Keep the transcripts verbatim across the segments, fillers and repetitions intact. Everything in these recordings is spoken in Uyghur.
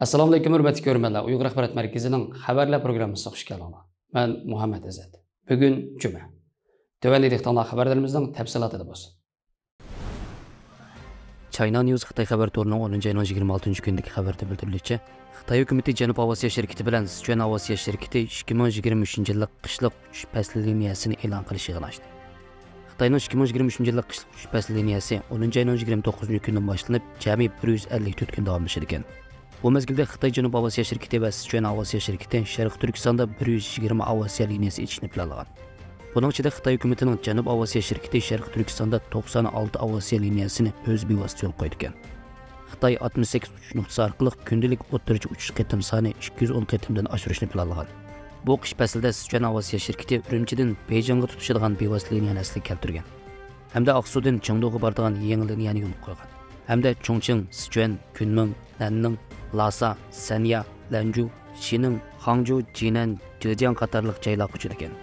ئەسسالامۇئەلەيكۇم، ھۆرمەتلىك كۆرۈرمەنلەر. ئۇيغۇر ئاخبارات مەركىزىنىڭ خەۋەرلەر پروگراممىسىغا خۇش كەلدىڭلار. مەن مۇھەممەت ئىززەت. بۈگۈن جۈمە. تۆۋەندە دىققىتىڭلار خەۋەرلىرىمىزنىڭ تەپسىلاتىدا بولسۇن. چاينا نيۇز خىتاي خەۋەر تورىنىڭ ئونىنچى ئاينىڭ يىگىرمە ئالتىنچى كۈنىدىكى خەۋىرىدە بىلدۈرۈلۈشىچە، خىتاي ھۆكۈمىتى جەنۇب ئاۋىئاتسىيە شىركىتى بىلەن سىچۈەن ئاۋىئاتسىيە شىركىتى ئىككى مىڭ يىگىرمە ئۈچىنچى يىللىق قىشلىق ئۇچۇش پەسلى لىنىيەسىنى ئېلان قىلىش يىغىنى ئاچتى. خىتاينىڭ ئىككى مىڭ يىگىرمە ئۈچىنچى يىللىق قىشلىق ئۇچۇش پەسلى لىنىيەسى ئونىنچى ئاينىڭ يىگىرمە توققۇزىنچى كۈنىدىن باشلىنىپ، جەمئىي بىر يۈز ئەللىك تۆت كۈن داۋاملىشىدىكەن. بۇ مەزگىلدە خىتاي جەنۇب ئاۋىئاتسىيە شىركىتى ۋە سىچۈەن ئاۋىئاتسىيە شىركىتى شەرقىي تۈركىستاندا بىر يۈز يىگىرمە ئاۋىئاتسىيە لىنىيەسى ئېچىشنى پىلانلىغان. بۇنىڭ ئىچىدە خىتاي ھۆكۈمىتىنىڭ جەنۇب ئاۋىئاتسىيە شىركىتى شەرقىي تۈركىستاندا توقسان ئالتە ئاۋىئاتسىيە لىنىيەسىنى ئۆزى بىۋاسىتە يولغا قويىدىكەن. خىتاي ئاتمىش سەككىز ئۇچۇش نۇقتىسى ئارقىلىق كۈندىلىك ئوتتۇرىچە ئۇچۇش قېتىم سانى ئىككى يۈز ئون قېتىمدىن ئاشۇرۇشنى پىلانلىغان. بۇ قىش پەسلىدە سىچۈەن ئاۋىئاتسىيە شىركىتى ئۈرۈمچىدىن بېيجىڭغا تۇتىشىدىغان بىۋاسىتە لىنىيەنى ئەسلىگە كەلتۈرگەن. ھەمدە ئاقسۇدىن چېڭدۇغا بارىدىغان يېڭى لىنىيەنى يولغا قويغان. ھەمدە چۇڭچىڭ، سىچۈەن، كۈنمىڭ، نەننىڭ، لاسا، سەنيا، لەنجۇ، شىنىڭ، خاڭجۇ، جىنەن، جېجياڭ قاتارلىق جايلارغا ئۇچىدىكەن.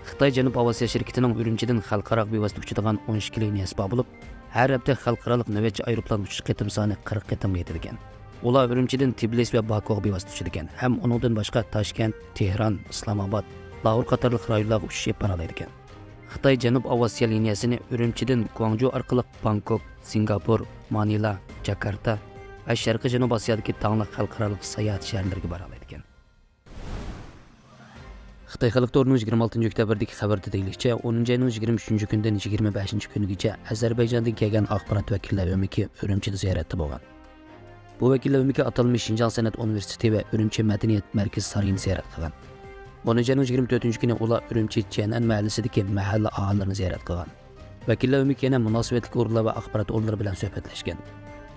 خىتاي جەنۇب ئاۋىئاتسىيە شىركىتىنىڭ ئۈرۈمچىدىن خەلقئاراغا بىۋاسىتە ئۇچىدىغان ئون ئىككى لىنىيەسى بار بولۇپ، ھەر ھەپتە خەلقئارالىق نۆۋەتچى ئايروپىلان ئۇچۇش قېتىم سانى قىرىق قېتىمغا يېتىدىكەن. ئۇلار ئۈرۈمچىدىن تبىلىس ۋە باكۇغا بىۋاسىتە ئۇچىدىكەن ھەم ئۇنىڭدىن باشقا تاشكەنت، تېھران، ئىسلامئاباد، لاھور قاتارلىق رايونلارغا ئۇچۇش ئېلىپ بارالايدىكەن. خىتاي جەنۇب ئاۋىئاتسىيە لىنىيەسىنى ئۈرۈمچىدىن گۇاڭجۇ ئارقىلىق بانكوك، سىنگاپور، مانىلا، جاكارتا ۋە شەرقىي جەنۇب ئاسىيادىكى داڭلىق خەلقئارالىق ساياھەت شەھەرلىرىگە بارالايدىكەن. خىتاي خەلق تورىنىڭ يىگىرمە ئالتىنچى ئۆكتەبىردىكى خەۋىرىدە دېيىلىشىچە، ئونىنچى ئاينىڭ يىگىرمە ئۈچىنچى كۈنىدىن يىگىرمە بەشىنچى كۈنىگىچە ئەزەربەيجاندىن كەلگەن ئاخبارات ۋەكىللەر ئۆمىكى ئۈرۈمچىدە زىيارەتتە بولغان. بۇ ۋەكىللەر ئۆمىكى ئاتالمىش شىنجاڭ سەنئەت ئۇنىۋېرسىتېتى ۋە ئۈرۈمچى مەدەنىيەت مەركىزى سارىيىنى زىيارەت قىلغان. ئونىنچى ئاينىڭ يىگىرمە تۆتىنچى كۈنى ئۇلار ئۈرۈمچى جيەنئەن مەھەللىسىدىكى مەھەللە ئاھالىلىرىنى زىيارەت قىلغان. ۋەكىللەر ئۆمىكى يەنە مۇناسىۋەتلىك ئورۇنلار ۋە ئاخبارات ئورۇنلىرى بىلەن سۆھبەتلەشكەن.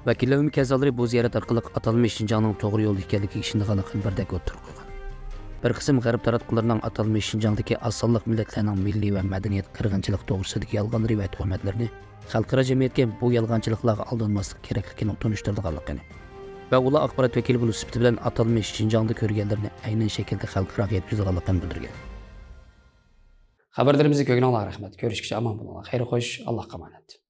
ۋەكىللەر ئۆمىكى ئەزالىرى بۇ زىيارەت ئارقىلىق ئاتالمىش شىنجاڭنىڭ توغرا يولدا ئىكەنلىكىگە ئىشىنىدىغانلىقىنى بىردەك ئوتتۇرىغا قويغان. بىر قىسىم غەرب تاراتقۇلىرىنىڭ ئاتالمىش شىنجاڭدىكى ئاز سانلىق مىللەتلەرنىڭ مىللىي ۋە مەدەنىيەت قىرغىنچىلىقى توغرىسىدىكى يالغانلىرى ۋە تۆھمەتلىرىنى خەلقئارا جەمئىيەتكە بۇ يالغانچىلىقلارغا ئالدانماسلىق كېرەكلىكىنى تونۇشتۇرىدىغانلىقىنى ۋە ئۇلار ئاخبارات ۋەكىلى بولۇش سۈپىتى بىلەن ئاتالمىش شىنجاڭدا كۆرگەنلىرىنى ئەينەن شەكىلدە خەلقئاراغا يەتكۈزىدىغانلىقىنى بىلدۈرگەن. خەۋەرلىرىمىزنى كۆرگىنىڭلارغا رەھمەت. كۆرۈشكىچە ئامان بولۇڭلار. خەير خوش، ئاللاھقا ئامانەت.